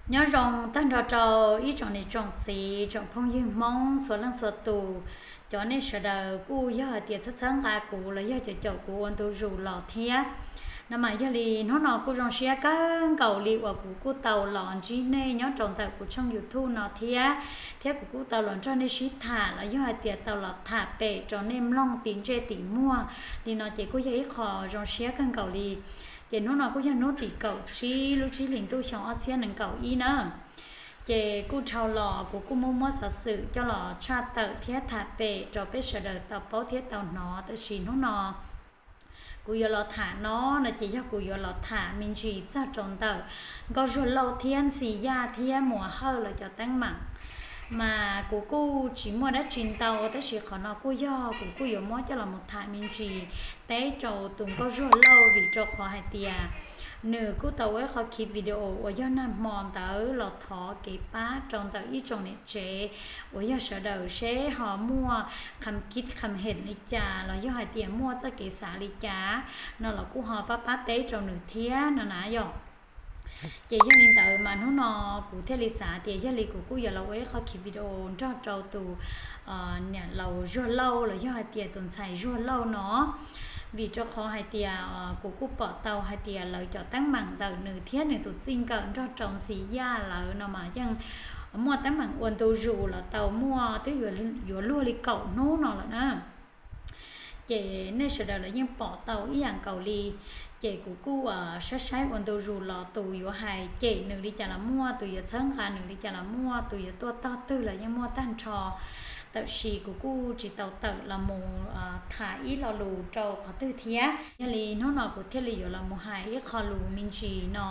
Nyob zoo tag nrho rau ib tsoom niam tsoom txiv tsoom phooj ywg Hmoob txhua leej txhua tus, cov nej sawv daws kuj yog hais tias txhawb txhawb nqa kuv los yog cov caum kuv ua ntu zus los thiab. No mas yog li hnub no kuj zoo siab kawg nkaus li uas kuv kuj tau los ntsib nej nyob rau ntawm kuv tshooj YouTube no thiab, thiab kuv kuj tau los nrog nej sib tham los yog hais tias tau los tham pem rau nej mloog tim ntsej tim muag li no ces kuj yog ib qho zoo siab kawg nkaus li. Ces hnub no kuj yog hnub tim kaum tsib lub tsib hlis ntuj xyoo ob txhiab nees nkaum ib na. Ces kuj dhau los kuv kuj muab muab xov xwm coj los tshaj tawm thiab tham pem rau peb sawv daws tau paub thiab tau hnov, tab sis hnub no kuv yuav los tham no no ces yog kuv yuav los tham me ntsis txog rau ntawm Nkauj Zuag Lauj thiab Ntxhi Yaj thiab Muas Hawj lawv cov teeb meem. Mas kuv kuj tsis muaj dab tsi ntau, tab sis qhov no kuj yog kuv kuj yuav muab coj los mus tham me ntsis teb rau tus Nkauj Zuag Lauj vim rau qhov hais tias nws kuj tau ua ib qho khiv video uas yog nag hmo ntawd los thov kev pab rau ntawm ib tsoom niam tsev uas yog sawv daws seb ho muaj qham kib qham hem li cas los yog hais tias muaj txoj kev xav li cas no los kuj ho pab pab teb rau nws thiab no na yom. Ces yog li ntawd mas hnub no kuv thiaj li xav tias yog li kuv kuj yuav los ua ib qho khiv video nrog rau tus niam laus Zuag Lauj los yog hais tias tus ntxhais Zuag Lauj no, vim rau qhov hais tias kuv kuj pom tau hais tias lawv cov teeb meem ntawm nws thiab nws tus txij nkawm nrog rau Ntxhi Yaj lawv no mas yeej muaj teeb meem ua ntu zus los tau muaj twb yuav luag li kaum hnub no lawm na. Ces nej sawv daws los yeej pom tau ib yam nkaus li. Ces kuv kuj saib saib ua ntu zus los tus yuav hais cem nws li cas los muaj, tus yuav txhawb nqa nws li cas los muaj, tus yuav tuaj tog twg los yeej muaj tag nrho. Tab sis kuv kuj tsis tau tawm los mus tham ib lo lus rau qhov twg thiab. Yog li hnub no kuv thiaj li yuav los mus hais ib qho lus me ntsis no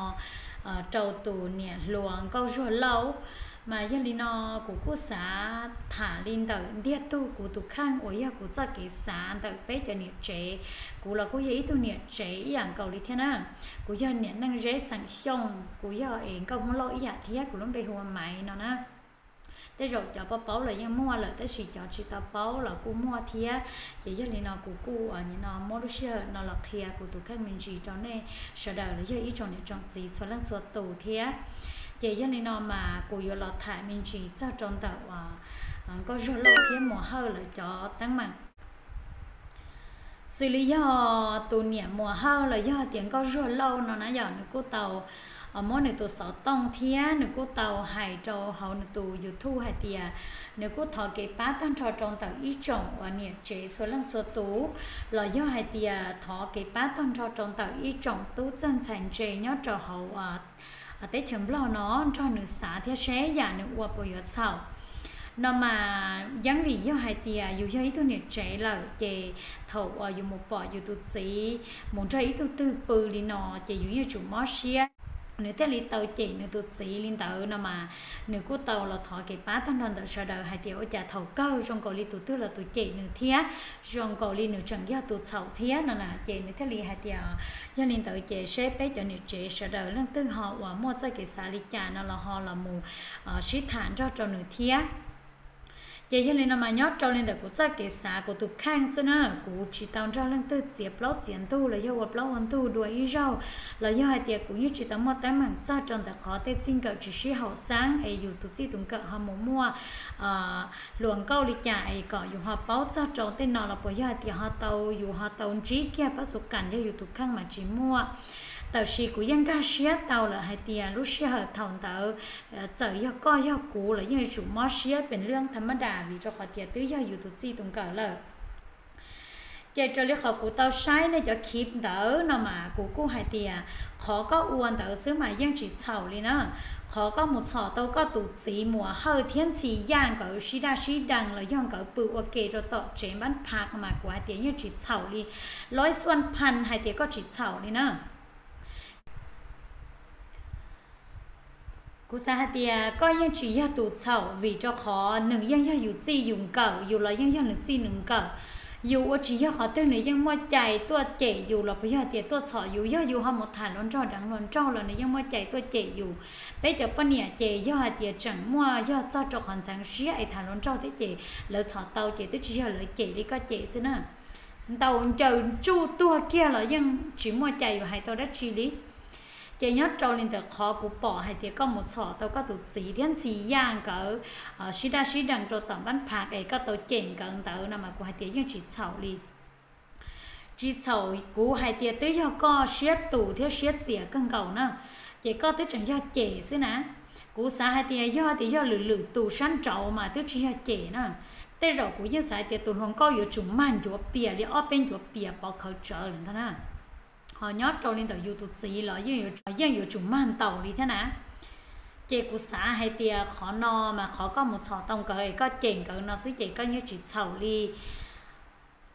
rau tus niam hluas Nkauj Zuag Lauj. Mas yog li no kuv kuj xav tham li ntawm ntiag tug kuv tus kheej uas yog kuv txoj kev xav ntawm peb cov niam tsev. Kuv los kuj yog ib tug niam tsev ib yam nkaus li thiab na. Kuv yog niam Neej Zeb xeem Xyooj, kuv yog es Nkauj Hmoob Lauj ib yam thiab, kuv lub npe hu ua Maiv no na. Tej zaum cov paub paub los yeej muaj lawm, tab sis cov tsis tau paub los kuj muaj thiab. Ces yog li no kuv kuj nim no muab lub sij hawm no los qhia kuv tus kheej me ntsis rau nej sawv daws los yog ib tsoom niam tsoom txiv txhua leej txhua tus thiab. Ces yog li no mas kuv yuav los tham me ntsis txog rau ntawm Nkauj Zuag Lauj thiab Muas Hawj lawv cov teeb meem. Xws li yog tus niam Muas Hawj los yog tias Nkauj Zuag Lauj no na yom, nws kuj tau muab nws tus xov tooj thiab nws kuj tau hais rau hauv nws tus YouTube hais tias nws kuj thov kev pab tag nrho rau ntawm ib tsoom uas niam tsev txhua leej txhua tus, los yog hais tias thov kev pab tag nrho rau ntawm ib tsoom tub txawj ntxhais ntse nyob rau hauv teb chaws Nplog no nrog nws xav thiab seb yam nws ua puas yuav txhaum. No mas yeej vim yog hais tias yus yog ib tug niam tsev lawm ces thaum uas yus mus pom yus tus txiv mus nrog ib tug twg pw li no ces yus yeej tsum mob siab. Nws thiaj li tau cem nws tus txiv li ntawd no mas nws kuj tau los thov kev pab tag nrho ntawm sawv daws hais tias ua cas thaum kawg zoo nkaus li tus twg los tus cem nws thiab, zoo nkaus li nws tseem yog tus txhaum thiab no na. Ces nws thiaj li hais tias yog li ntawd ces seb peb cov niam tsev sawv daws leej twg ho uas muaj txoj kev xav li cas no los ho los mus sib tham nrog rau nws thiab. Ces yog li no mas nyob rau li ntawm kuv txoj kev xav kuv tus kheej xwb na, kuv tsis tau nrog leej twg txiav plaub txiav ntug los yog ua plaub ua ntug dua ib zaug, los yog hais tias kuv yeej tsis tau muaj teeb meem txog rau ntawm qhov tej txij nkawm tsis sib haum xeeb es yus tus txij tus nkawm ho mus muaj hluas nkauj li cas es kom yus ho paub txog rau tej no los puas yog hais tias ho tau yus ho tau ntsib kiag pab xu kas yog yus tus kheej mas tsis muaj. Tab sis kuv yeej nkag siab tau lawm hais tias lub sij hawm thaum ntawd txawm yog koj yog kuv los yeej yuav tsum mob siab pes lwj tham mab das vim rau qhov tias twb yog yus tus txij tus nkawm lawm. Ces raws li qhov kuv tau saib nej cov khib ntawd no mas kuv kuj hais tias qhov koj ua ntawd xwb mas yeej tsis txhaum li na. Qhov koj mus txhom tau koj tus txiv Muas Hawj thiab Ntxhi Yaj nkawd sib daj sib deev los yog nkawd pw ua ke rau tom tsev npab pha mas kuv hais tias yeej tsis txhaum li. Loj xuaj phan hais tias koj tsis txhaum li na. Kuv xav hais tias koj yeej tsis yog tus txhaum vim rau qhov nws yeej yog yus txij yus nkawm, yus los yeej yog nws txij nws nkawm. Yus ua tsis yog qhov twg nws yeej muaj cai tuaj cem yus los puas yog tias tuaj txhom yus. Yog yus ho mus tham hluas nraug deev hluas nraug los nws yeej muaj cai tuaj cem yus. Peb cov poj niam ces yog hais tias tseem muaj yog txog rau qhov ntxeev siab es tham hluas nraug thiab ces lawv txhom tau ces twb tsis yog lawv cem li koj cem xwb na. Ntaus ncaws ntsuj tuag kiag los yeej tsis muaj cai yus hais tau dab tsi li. Ces nyob rau li ntawm qhov kuv pom hais tias koj mus txhom tau koj tus txiv thiab Ntxhi Yaj nkawd sib daj sib deev rau tom npab phav es koj tau cem nkawd ntawd no mas kuv hais tias yeej tsis txhaum li. Tsis txhaum, kuv hais tias twb yog koj siab tus thiab siab txias kawg nkaus na, ces koj twb tseem yog cem xwb na. Kuv xav hais tias yog tias yog lwm lwm tus sab nraud mas twb tsis yog cem na. Tej zaum kuv yeej xav hais tias tus hluas nkauj yuav tsum mag ncuav pias li ob peb ncuav pias pov khawv tsawv lawm ntag na. Ho nyob rau li ntawm yus tus txiv los yeej yuav tsum mag ntaus li thiab na. Ces kuv xav hais tias qhov no mas qhov koj mus txhom tau nkawd es koj cem nkawd no xwb ces koj yeej tsis txhaum li.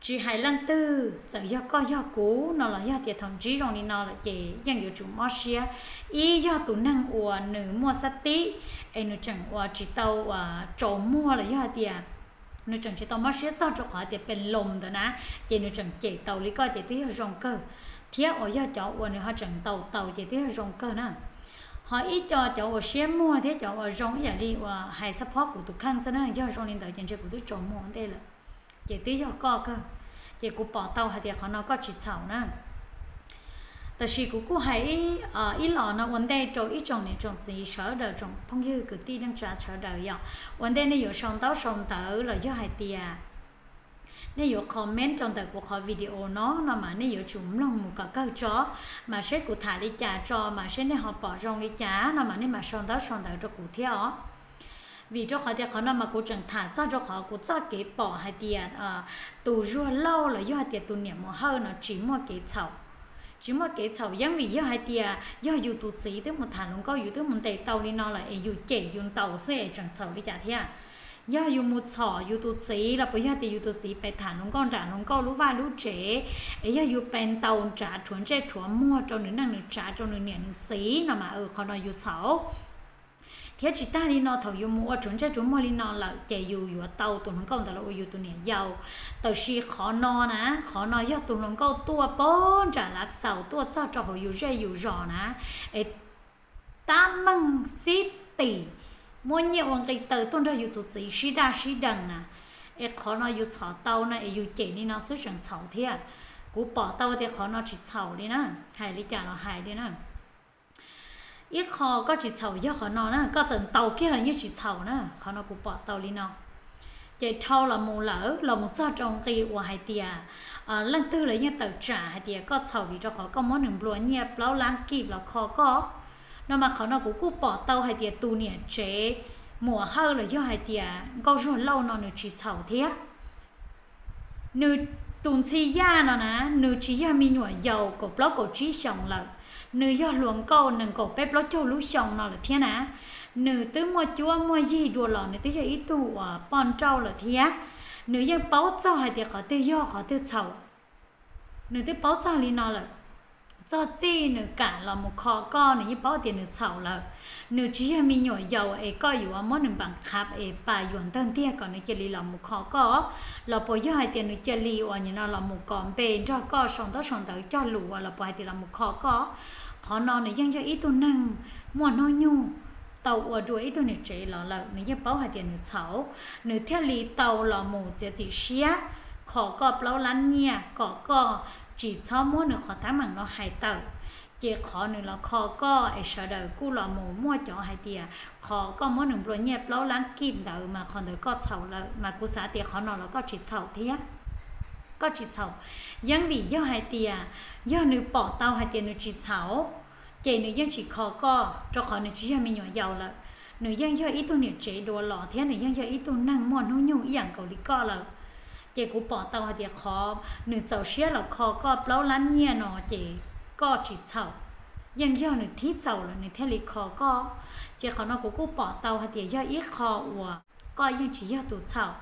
Tsis hais leej twg, txawm yog koj yog kuv no los yog tias thaum ntsib zoo li no lawm ces yeej yuav tsum mob siab. Ib yog tus neeg uas nws muaj xab tib es nws tseem uas tsis tau uas tsaus muag los yog hais tias nws tseem tsis tau mob siab txog rau qhov tias pes loos ntawd na, ces nws tseem cem tau li koj ces twb yog zoo kawg, thiab uas yog cov uas nws ho tseem ntaus tau ces twb yog zoo kawg na. Ho ib co cov uas siab muag thiab cov uas zoo ib yam li uas hais xab phob kuv tus kheej xwb na, yog zoo li ntawd ces ntshe kuv twb tsaus muag ua ntej lawm, ces twb yog koj kawg, ces kuv pom tau hais tias qhov no koj tsis txhaum na. Tab sis kuv kuj hais ib los no ua ntej rau ib tsoom niam tsoom txiv sawv daws, tsoom phooj ywg kwv tij neej tsa sawv daws yom, ua ntej nej yuav sau ntaub sau ntawv los yog hais tias nej yuav comment rau ntawm kuv qhov video no no mas nej yuav tsum mloog mus kom kawg tso, mas seb kuv tham li cas tso mas seb nej ho pom zoo li cas no mas nej mam sau ntaub sau ntawv rau kuv thiab os. Vim rau qhov tias qhov no mas kuv tseem tham txog rau qhov kuv txoj kev pom hais tias tus Zuag Lauj los yog hais tias tus niam Muas Hawj no tsis muaj kev txhaum. Tsis muaj kev txhaum yeej vim yog hais tias yog yus tus txiv twb mus tham hluas nkauj, yus twb mus ntes tau li no lawm es yus cem yus ntaus xwb es tseem txhaum li cas thiab? Yog yus mus txhom yus tus txiv los puas yog tias yus tus txiv pes tham hluas nkauj nram hluas nkauj lub vaj lub tsev, es yog yus pes ntaus nrad rhuav ntsej rhuav muag rau nws neej nws tsav rau nws niam nws txiv no mas qhov no yus txhaum. Thiab tsis tag li no, thaum yus mus ua rhuav ntsej rhuav muag li no lawm ces yus yuav tau tus hluas nkauj ntawd los ua yus tus niam yau. Tab sis qhov no na, qhov no yog tus hluas nkauj tuaj poob nram lav xaus tuaj txog rau hauv yus zej yus zos na, es tab meeg xib tim muab nyiaj ua nqi taw tuaj nrog yus tus txiv sib daj sib deev na, es qhov no yus txhom tau no es yus cem li no xwb tseem txhaum thiab. Kuv pom tau tias qhov no tsis txhaum li na, hais li cas los hais li na. Ib qho koj tsis txhaum yog qhov no na, koj txawm ntaus kiag los yeej tsis txhaum na, qhov no kuv pom tau li no. Ces dhau los mus lawm los mus txog rau nqi uas hais tias leej twg los yeej tawm tsam hais tias koj txhaum vim rau qhov koj muab nws nplua nyiaj plaub lab kib los kho koj no mas qhov no kuv kuj pom tau hais tias tus niam tsev Muas Hawj los yog hais tias Nkauj Zuag Lauj no nws tsis txhaum thiab. Nws tus Ntxhi Yaj no na, nws tsis yog me nyuam yaus kaum plaub kaum tsib xyoos lawm, nws yog hluas nkauj nees nkaum peb plaub caug lub xyoo no lawm thiab na. Nws twb muaj cuab muaj yig dua los nws twb yog ib tug uas poj nrauj lawm thiab. Nws yeej paub txog hais tias qhov twg yog qhov twg txhaum. Nws twb paub txog li no lawm, txog txij nws kam los mus kho koj nws yeej paub tias nws txhaum lawm. Nws tsis yog me nyuam yaus es koj yuav muab nws npam qhab es pas yuam ntawg ntiag kom nws cia li los mus kho koj, los puas yog hais tias nws cia li uas nim no los mus kos npe nrog koj sau ntaub sau ntawv cog lus uas los puas hais tias los mus kho koj. Qhov no nws yeej yog ib tug neeg muaj hnub nyoog tau ua dua ib tug niam tsev los lawm, nws yeej paub hais tias nws txhaum, nws thiaj li tau los mus txiav txim siab kho koj plaub lab nyiaj kom koj tsis txhob muab nws qhov teeb meem no hais tawm. Ces qhov nws los kho koj es sawv daws kuj los mus muaj cov hais tias qhov koj muab nws nplua nyiaj plaub lab kib ntawd mas qhov ntawd koj txhaum lawm, mas kuv xav tias qhov no los koj tsis txhaum thiab. Koj tsis txhaum, yeej vim yog hais tias yog nws pom tau hais tias nws tsis txhaum, ces nws yeej tsis kho koj, rau qhov nws tsis yog me nyuam yaus lawm. Nws yeej yog ib tug niam tsev dua los thiab nws yeej yog ib tug neeg muaj hnub nyoog ib yam nkaus li koj lawm. Ces kuv pom tau hais tias qhov nws txaus siab los kho koj plaub lab nyiaj no ces koj tsis txhaum, yeej yog nws thib txaus lawm nws thiaj li kho koj. Ces qhov no kuv kuj pom tau hais tias yog ib qho uas koj yeej tsis yog tus txhaum.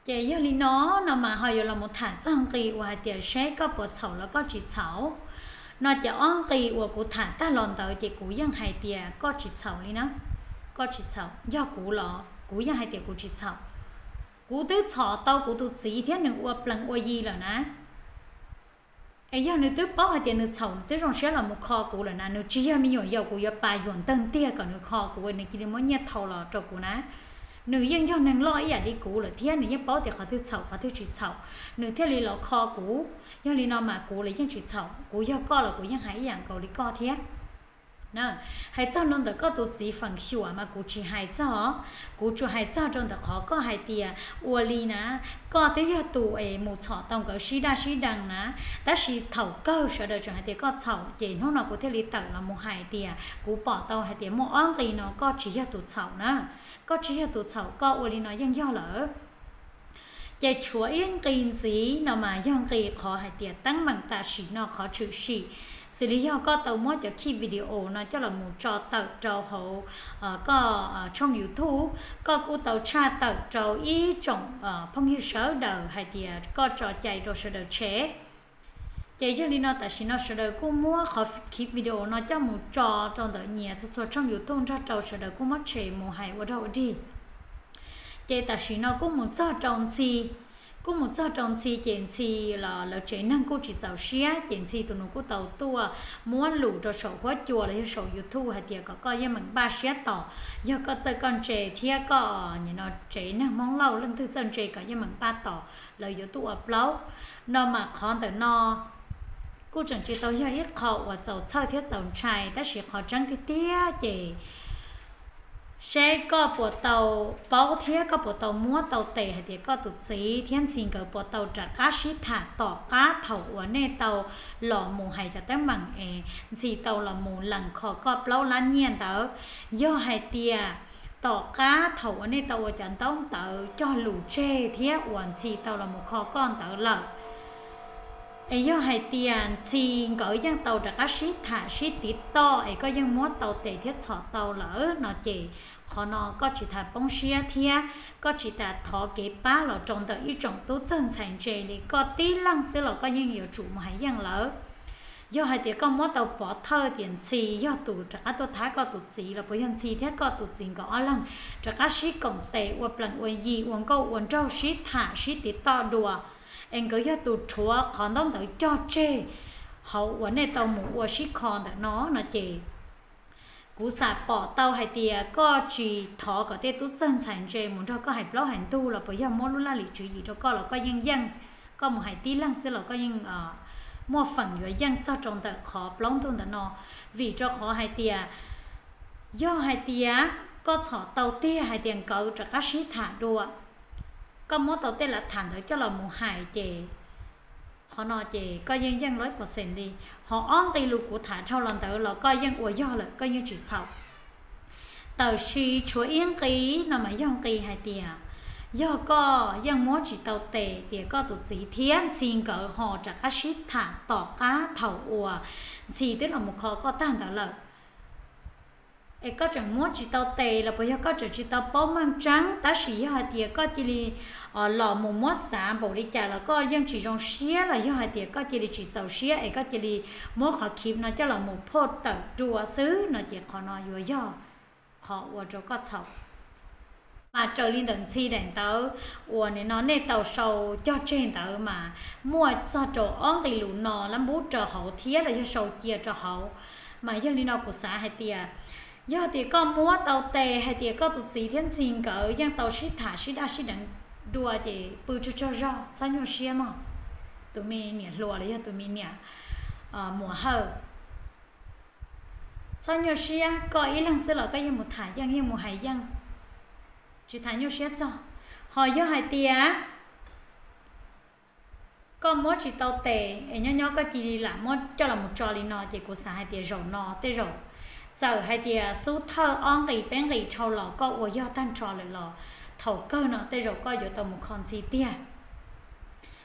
Ces yog li no, no mas ho yuav los mus tham txog nqi uas hais tias seb koj puas txhaum los koj tsis txhaum. No ces ob nqi uas kuv tham tag los ntawd ces kuv yeej hais tias koj tsis txhaum li na. Koj tsis txhaum, yog kuv los kuv yeej hais tias kuv tsis txhaum. Kuv twb txhom tau kuv tus txiv thiab nws ua plees ua yi lawm na. Es yog nws twb paub hais tias nws txhaum, nws twb zoo siab los mus kho kuv lawm na, nws tsis yog me nyuam yaus kuv yuav pas yuam ntawg ntiag kom nws kho kuv, nws cia li muab nyiaj thau los rau kuv na. Nws yeej yog neeg loj ib yam li kuv lawm thiab nws yeej paub tias qhov twg txhaum qhov twg tsis txhaum, nws thiaj li los kho kuv. Yog li no mas kuv los yeej tsis txhaum, kuv yog koj los kuv yeej hais ib yam nkaus li koj thiab. Hais txog rau ntawm koj tus txiv feem xyuam mas kuv tsis hais txog, kuv tsuas hais txog rau ntawm qhov koj hais tias ua li na, koj twb yog tus es mus txhom tau nkawd sib daj sib deev na, tab sis thaum kawg sawv daws tseem hais tias koj txhaum ces hnub no kuv thiaj li tawm los mus hais tias kuv pom tau hais tias muaj ob nqi no koj tsis yog tus txhaum na, koj tsis yog tus txhaum, koj ua li no yeej yog lawm. Ces tshuav ib nqi ntxiv no mas yog nqi qhov hais tias teeb meem tam sim no qhov tshwm sim, xws li yog koj tau muab cov khij video no coj los mus tso tawm rau hauv koj tshooj YouTube, koj kuj tau tshaj tawm rau ib tsoom phooj ywg sawv daws hais tias koj tso cai rau sawv daws tshem. Ces yog li no tam sim no sawv daws kuj muab qhov khij video no coj mus tso rau ntawm nyias txhua txhua tshooj YouTube nrog rau sawv daws kuj muab tshem mus hais ua dog ua dig. Ces tam sim no kuj mus txog rau Ntxhi, kuj mus txog rau Ntxhi ces Ntxhi los lawv tsev neeg kuj tsis txaus siab ces Ntxhi tus nus kuj tau tuaj muab lus rau saum huab cua los yog saum YouTube hais tias kom koj yeej meem npaj siab tos, yog koj txawj koj ntse thiab koj nim no tsev neeg Hmoob Lauj leej twg txawj ntse kom yeej meem npaj tos, lawv yuav tuaj ua plaub no mas qhov ntawm no kuj tseem tsis tau yog ib qho uas txaus txhawj thiab txaus ntshai, tab sis qhov tseeb tiag tiag ces seb koj puas tau paub thiab koj puas tau muab tau tes hais tias koj tus txiv thiab Ntxhi nkawd puas tau rov qab sib tham tom qab thaum uas nej tau los mus hais cov teeb meem es Ntxhi tau los mus lees kho koj plaub lab nyiaj ntawd. Yog hais tias tom qab thaum uas nej tau ua cov ntaub ntawv cog lus tseg thiab uas Ntxhi tau los mus kho koj ntawd lawm, es yog hais tias Ntxhi nkawd yeej tau rov qab sib tham sib tiv toj es koj yeej muab tau tes thiab txhom tau lawm no ces qhov no koj tsis tas poob siab thiab koj tsis tas thov kev pab los rau ntawm ib tsoom tub txawg ntxhais ntse li koj tib leeg xwb los koj yeej yuav tsum mus hais yeej lawm. Yog hais tias koj muab tau pov thawj tias Ntxhi yog tus rov qab tuaj thab koj tus txiv los puas yog Ntxhi thiab koj tus txiv nkawd ob leeg rov qab sib koom tes ua plees ua yi ua nkauj ua nraug sib tham sib tiv toj dua, es nkawd yog tus rhuav qhov ntaub ntawv cog tseg hauv uas nej tau mus ua sib kho ntawm no no ces kuv xam pom tau hais tias koj tsis thov kom tej tub txawg ntxhais ntse mus nrog koj hais plaub hais ntug los puas yog muab lub laj lim tswv yim rau koj los koj yeej yeej, koj mus hais tib leeg xwb los koj yeej muaj feem yuav yeej txog rau ntawm qhov plaub ntug ntawm no. Vim rau qhov hais tias yog hais tias koj txhom tau tiag hais tias nkawd rov qab sib tham dua, koj muab tau tej lav tham ntawd coj los mus hais ces qhov no ces koj yeej yeej lawm pov xees li. Ho ob nqi lus kuv tham dhau los ntawd los koj yeej ua yog lawm, koj yeej tsis txhaum. Tab sis tshuav ib nqi no mas yog nqi hais tias yog koj yeej muab tsis tau tes tias koj tus txiv thiab Ntxhi nkawd ho rov qab sib tham tom qab thaum uas Ntxhi twb los mus kho koj tag ntawd lawm, es koj tseem muab tsis tau tes los puas yog koj tseem tsis tau paub meej tseeb, tab sis yog hais tias koj cia li los mus muab xav npaum li cas los koj yeej tsis zoo siab los yog hais tias koj cia li tsis txaus siab es koj cia li muab qhov khij no coj los mus phoj tawm dua xwb no ces qhov no yuav yog qhov ua rau koj txhaum. Mas raws li ntawm Ntxhi daim ntawv uas nim no nej tau sau cog tseg ntawd mas muaj txog rau ob nqi lus no lab npub rau hauv thiab los yog sau cia rau hauv. Mas yog li no kuv xav hais tias yog tias koj muab tau tes hais tias koj tus txiv thiab Ntxhi nkawd yeej tau sib tham sib daj sib deev dua ces pw tsaug tsaug zog txhob nyuaj siab mog. Tus me niam hluas los yog tus me niam muam Hawj, txhob nyuaj siab, koj ib leeg xwb los koj yeej mus tham yeej, yeej mus hais yeej, tsis tas nyuaj siab txog. Ho yog hais tias koj muab tsis tau tes es nyob nyob koj cia li lam muab coj los mus tso li no ces kuv xav hais tias zaum no tej zaum txawm hais tias xub thawj ob nqis peb nqis dhau los koj ua yog tag nrho lawm los thaum kawg no tej zaum koj yuav tau mus kho Ntxhi tiag.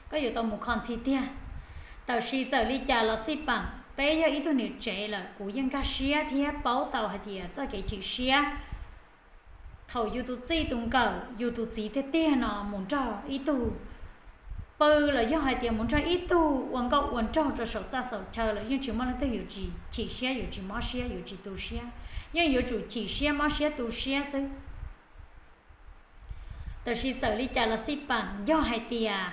Koj yuav tau mus kho Ntxhi tiag. Tab sis txawm li cas los xij peem peb yog ib tug niam tsev lawm kuv yeej nkag siab thiab paub tau hais tias txoj kev chim siab thaum yus tus txij tus nkawm yus tus txiv tiag tiag no mus nrog ib tug pw los yog hais tias mus nrog ib tug ua nkauj ua nraug rau saum txaj saum chaw los yeej tsis muaj leej twg yuav tsis chim siab, yuav tsis mob siab, yuav tsis tu siab, yeej yuav tsum chim siab mob siab tu siab xwb. Tab sis txawm li cas los xij peem yog hais tias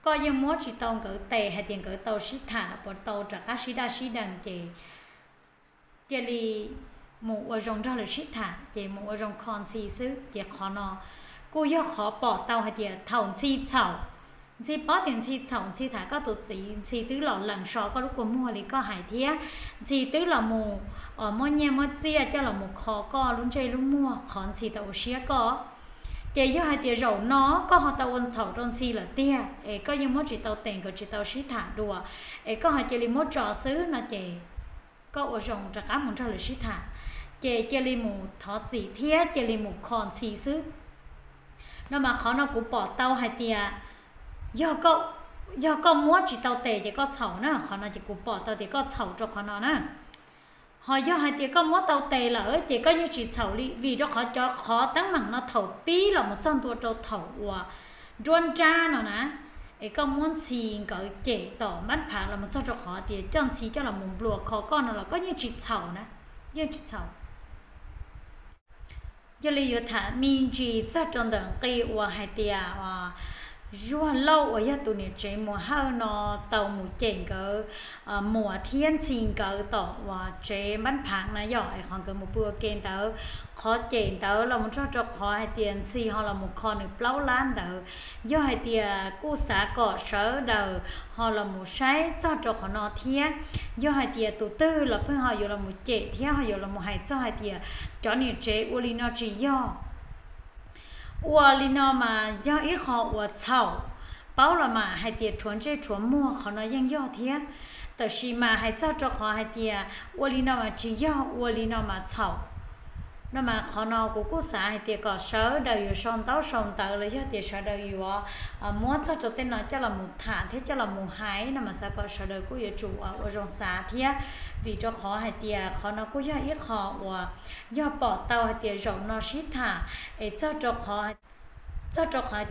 koj yeej muab tsis tau nkawd tes hais tias nkawd tau sib tham los puas tau rov qab sib daj sib deev ces cia li mus ua zoo nrog lawv sib tham ces mus ua zoo kho Ntxhi xwb. Ces qhov no kuj yog qhov pom tau hais tias thaum Ntxhi txhaum, Ntxhi paub tias Ntxhi txhaum, Ntxhi tham koj tus txiv, Ntxhi twb los lees so koj lub kua muag li koj hais thiab, Ntxhi twb los mus muab nyiaj muab txiaj coj los mus kho koj lub ntsej lub muag qhov Ntxhi tau ua siab koj. Ces yog hais tias zaum no koj ho tau ua txhaum rau Ntxhi lawm tiag es koj yeej muab tsis tau tes, nkawd tsis tau sib tham dua, es koj ho cia li muab tso xwb no ces koj ua zoo rov qab mus nrog lawv sib tham, ces cia li mus thov txim thiab cia li mus kho Ntxhi xwb. No mas qhov no kuv pom tau hais tias yog koj muab tsis tau tes ces koj txhaum na, qhov no ces kuv pom tau tias koj txhaum rau qhov no na. Ho yog hais tias koj muab tau tes lawm ces koj yeej tsis txhaum li, vim rau qhov cov qhov teeb meem no thaum pib los mus txog ntua rau thaum uas nruab nrab no na, es koj muab Ntxhi nkawd cem tom npab phav los mus txog rau qhov tias coj Ntxhi coj los mus nplua kho koj no los koj yeej tsis txhaum na, yeej tsis txhaum. Yog li yuav tham me ntsis txog rau ntawm nqi uas hais tias Zuag Lauj uas yog tus niam tsev Muas Hawj no tau mus cem nkawd Muas thiab Ntxhi nkawd tom uas tsev npab phav na yom, es qhov nkawd mus pw ua ke ntawd, qhov cem ntawd los mus txog rau qhov hais tias Ntxhi ho los mus kho nws plaub lab ntawd. Yog hais tias kuj xav kom sawv daws ho los mus saib txog rau qhov no thiab, yog hais tias tus twg los pheej ho yuav los mus cem thiab ho yuav los mus hais txog hais tias cov niam tsev ua li no tsis yog. Ua li no mas yog ib qho uas txhaum, paub los mas hais tias rhuav ntsej rhuav muag qhov no yeej yog thiab. Tab sis mas hais txog rau qhov hais tias ua li no mas tsis yog, ua li no mas txhaum, no mas qhov no kuv kuj xav hais tias kom sawv daws yuav sau ntaub sau ntawv los yog tias sawv daws yuav muab txog rau tej no coj los mus tham thiab coj los mus hais no mas xav kom sawv daws kuj yuav tsum ua zoo xav thiab, vim rau qhov hais tias qhov no kuj yog ib qho uas yog pom tau hais tias zaum no sib tham es txog rau qhov hais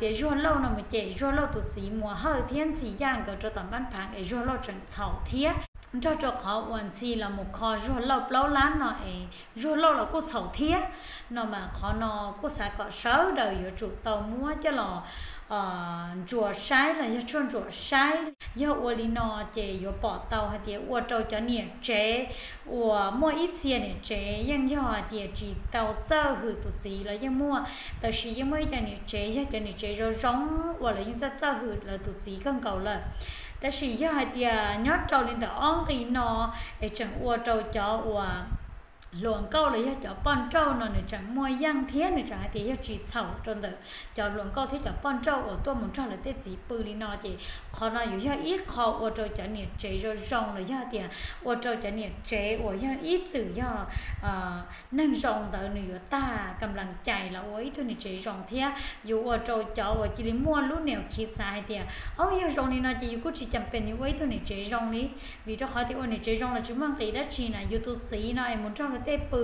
tias Zuag Lauj no mus cem Zuag Lauj tus txiv Muas Hawj thiab Ntxhi Yaj nkawd rau tom npab phav es Zuag Lauj tseem txhaum thiab, nrog rau qhov uas Ntxhi los mus kho Zuag Lauj plaub lab no es Zuag Lauj los kuj txhaum thiab. No mas qhov no kuj xav kom sawv daws yuav tsum tau muab coj los ntsuas saib los yog tshuaj ntsuas saib. Yog ua li no ces yuav pom tau hais tias ua rau cov niam tsev uas muaj ib txhia niam tsev yeej yog hais tias tsis tau txawj hwm tus txiv los yeej muaj, tab sis yeej muaj ib co niam tsev yog cov niam tsev zoo zoo uas lawv yeej txawj txawj hwm lawv tus txiv kawg nkaus lawm. Tab sis yog hais tias nyob rau li ntawm ob nqi no es tseem ua rau cov uas hluas nkauj los yog cov poj nrauj no nws tseem muaj yeej thiab nws tseem hais tias yog tsis txhaum rau ntawm cov hluas nkauj thiab cov poj nrauj uas tuaj mus nrog lawv tej txiv pw li no ces qhov no yuav yog ib qho ua rau cov niam tsev zoo zoo los yog hais tias ua rau cov niam tsev uas yog ib txwm yog neeg zoo ntawd nws yuav tag kam lam cais los ua ib tug niam tsev zoo thiab yuav ua rau cov uas cia li muaj lub niam khiv xav hais tias, o, yog zoo li no ces yus kuj tsis cam pes yuav ua ib tug niam tsev zoo li. Vim rau qhov tias ua niam tsev zoo los tsis muaj nqis dab tsi na, yus tus txiv no es mus nrog luag tej pw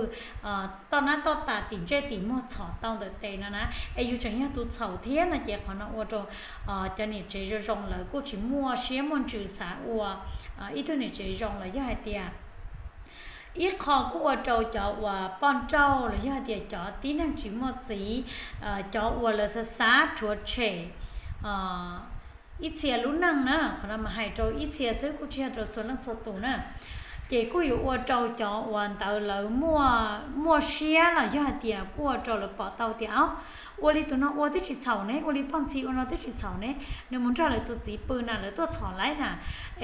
toj nab toj tas tim ntsej tim muag txhom tau ntawm tes no na, es yus tseem yog tus txhaum thiab no ces qhov no ua rau cov niam tsev zoo zoo lawv kuj tsis muaj siab muaj ntsws xav ua ib tug niam tsev zoo los yog hais tias ib qho kuj ua rau cov uas poj nrauj los yog hais tias cov tib neeg tsis muaj txiv, cov uas lawv xav xav rhuav tshem ib txhia lub neej na, qhov no mas hais rau ib txhia xwb kuj tsis yog rau txhua leej txhua tus na. Ces kuj yuav ua rau cov uas ntawd lawv muaj siab los yog hais tias kuj ua rau lawv pom tau tias, o, ua li tus no ua twb tsis txhaum ne, ua li poj ntxhib ua no twb tsis txhaum ne, nws mus nrog lawv tus txiv pw na lawv tuaj txhom laib na,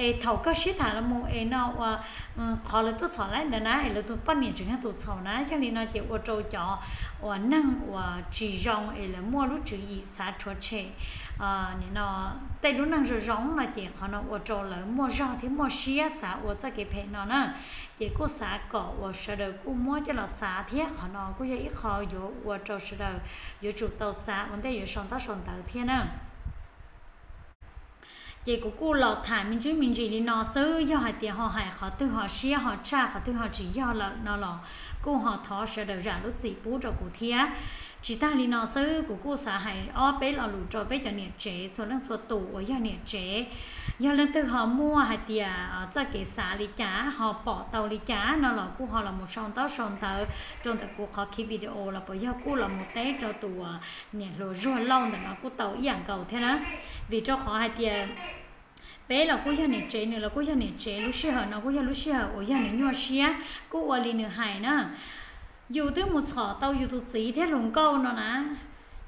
es thaum kawg sib tham los mus es no ua qhov lawv tuaj txhom laib ntawd na es lawv tus poj niam tseem yog tus txhaum na. Yog li no ces ua rau cov uas neeg uas tsis zoo es lawv muaj lub tswv yim xav rhuav tshem tej lub neej zoo zoo no ces qhov no ua rau lawv muaj zog thiab muaj siab xav ua txoj kev phem no na. Ces kuj xav kom uas sawv daws kuj muab coj los xav thiab qhov no kuj yog ib qho yuav ua rau sawv daws yuav tsum tau xav ua ntej yuav sau ntaub sau ntawv thiab na. Ces kuv kuj los tham me ntsis me ntsis li no xwb, yog hais tias ho hais qhov twg ho siab ho tshaj qhov twg ho tsis yog lawm no los kuj ho thov sawv daws zam lub txim pub rau kuv thiab. Tsis tag li no xwb, kuv kuj xav hais ob peb lo lus rau peb cov niam tsev txhua leej txhua tus uas yog niam tsev. Yog leej twg ho muaj hais tias txoj kev xav li cas ho pom tau li cas no los kuj ho los mus sau ntaub sau ntawv rau ntawm kuv qhov kiv video los puas yog kuj los mus teb rau tus niam hluas Zuag Lauj ntawm no kuj tau ib yam nkaus thiab na. Vim rau qhov hais tias peb los kuj yog niam tsev, nws los kuj yog niam tsev, lub sij hawm no kuj yog lub sij hawm uas yog nws nyuaj siab, kuj ua li nws hais na. Yus twb mus txhom tau yus tus txiv thiab hluas nkauj no na,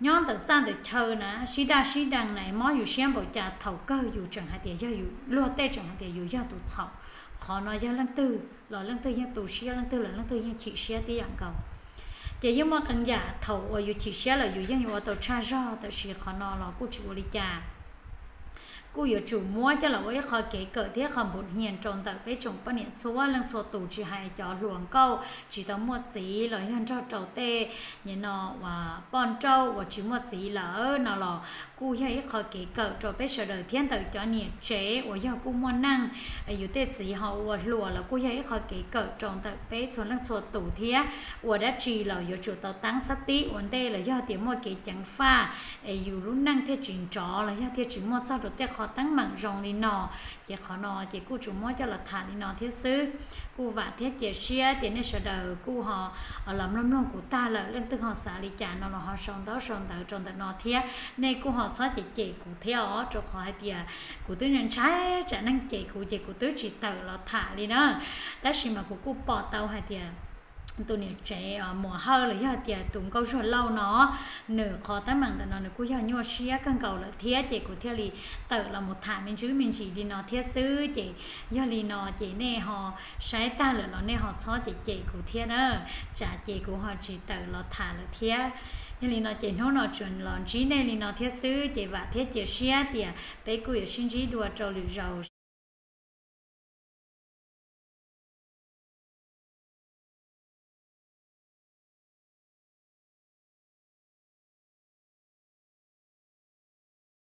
nyob ntawm txaj ntawm chaw na, sib daj sib deev na, mob yus siab npaum cas, thaum kawg yus tseem hais tias yog yus, luag tej tseem hais tias yus yog tus txhaum. Qhov no yog leej twg los leej twg yeej tu siab, leej twg los leej twg yeej chim siab tib yam nkaus. Ces yeej muaj qee yam thaum uas yus chim siab lawm yus yeej yuav ua tau tshaj zog, tab sis qhov no los kuj tsis ua li cas. Kuj yuav tsum muab coj los ua ib qho kev kawm thiab qho npus hias rau ntawm peb tsoom poj niam txhua leej txhua tus, tsis hais cov hluas nkauj tsis tau muaj txiv los yog nrog rau tej nim no uas poj nrauj uas tsis muaj txiv lawm no los kuj yog ib qho kev kawm rau peb sawv daws thiab ntawm cov niam tsev uas yog kuj muaj neej, yus tej txiv ho ua hluas los kuj yog ib qho kev kawm rau ntawm peb txhua leej txhua tus thiab. Ua dab tsi los yuav tsum tau teeb xab tib ua ntej los yog tias muaj kev ceev faj es yus lub neej thiaj tsis nrov los yog thiaj tsis muaj txog rau tej qho teeb meem zoo li no. Ces qhov no ces kuj tsuas muab coj los tham li no thiab xwb. Kuj vam thiab cia siab tias nej sawv daws kuj ho los mloog mloog kuv tag lawm, leej twg ho xav li cas no los ho sau ntaub sau ntawv rau ntawm no thiab. Nej kuj ho txhob cem cem kuv thiab os, rau qhov hais tias kuv twb ntshai tsam neeg cem kuv ces kuv twb tsis tawm los tham li na. Tab sis mas kuv kuj pom tau hais tias tus niam tsev Muas Hawj los yog tias tus nkauj Zuag Lauj no, nws qhov teeb meem ntawm no nws kuj yog nyuaj siab kawg nkaus lawm thiab, ces kuv thiaj li tawm los mus tham me ntsis me ntsis li no thiab xwb. Ces yog li no ces nej ho saib tag lawm los nej ho txhob cem cem kuv thiab na, tsam ces kuv ho tsis tawm los tham lawm thiab. Yog li no ces hnub no tsuas los ntsib nej li no thiab xwb, ces vam thiab cia siab tias peb kuj yuav sib ntsib dua rau lwm zaus.